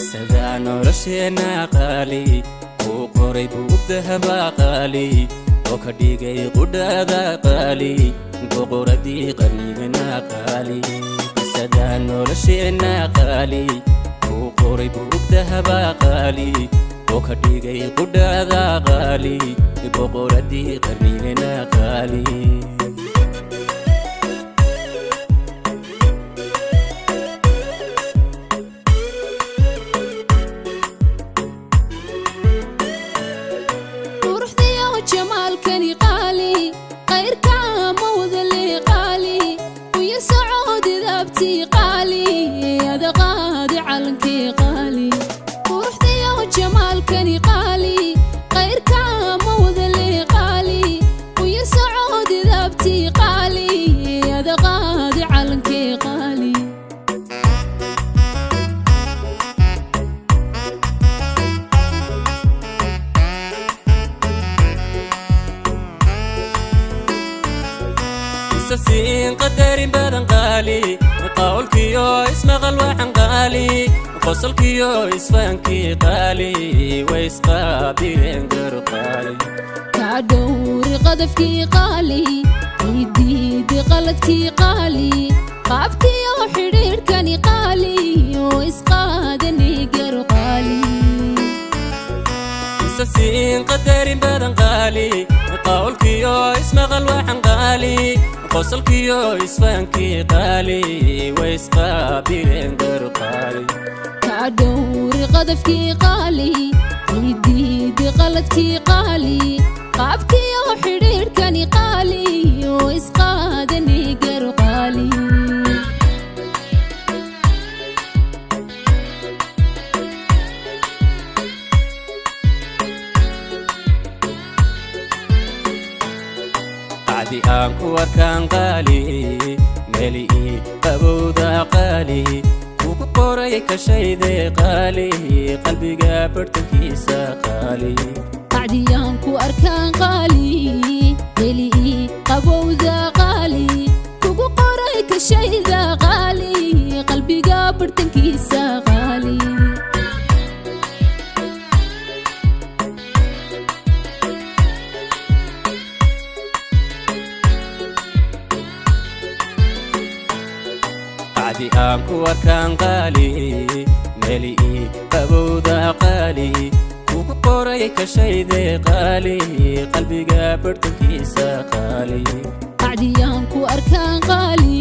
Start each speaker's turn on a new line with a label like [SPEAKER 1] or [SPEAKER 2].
[SPEAKER 1] Sadaa nolosheenna qaali uu qoray buug dahaba qaali oo ka dhigay qudhaada qaali, boqoradii qarnigana qaali. Sadaa nolosheenna qaali uu qoray buug dahaba qaali oo ka dhigay qudhaada qaali, boqoradii qarnigana qaali.
[SPEAKER 2] Quruxdiyo jamaalkani qaali, qayrka ma wadale qaali, uya socodidabtii qaali, ada qaadi calankii qaali. Quruxdiyo jamaalkani qaali, qayrka ma wadale qaali, uya socodidabtii qaali, ada qaadi calankii qaali.
[SPEAKER 1] Isasiin qadarin badan qaali, qawlkiyo ismaqal waxan qaali, qosolkiyo isfahankii qaali, way isqaabileen garu qaali.
[SPEAKER 2] Kaa dhowri qadafkii qaali, idiidi qaladkii qaali, qaabkiyo xidhiidhkani qaali oo isqaadani garo qaali.
[SPEAKER 1] Isasiin qadarin badan qaali, qawlkiyo ismaqal waxan qaali, qosolkiyo isfahankii qaali, way isqaabileen garu qaali.
[SPEAKER 2] Kaa dhowri qadafkii qaali, idiidi qaladkii qaali, qaabkiyo xidhiidhkani qaali oo isqaadani garo qaali.
[SPEAKER 1] Qacdi aan ku arkaan qaali, meeli ii qabowda qaali, kugu qoray kashayde qaali, qalbiga bartankiisa qaali.
[SPEAKER 2] Qacdiyaan ku arkaan qaali, helii qabowda qaali, kugu qoray kashayda qaali, qalbiga bartankiisa qaali.
[SPEAKER 1] Qacdi aan ku arkaan qaali, meeli ii qabowda qaali, kugu qoray kashayde qaali, qalbiga bartankiisa qaali.
[SPEAKER 2] Qacdiyaan ku arkaan qaali.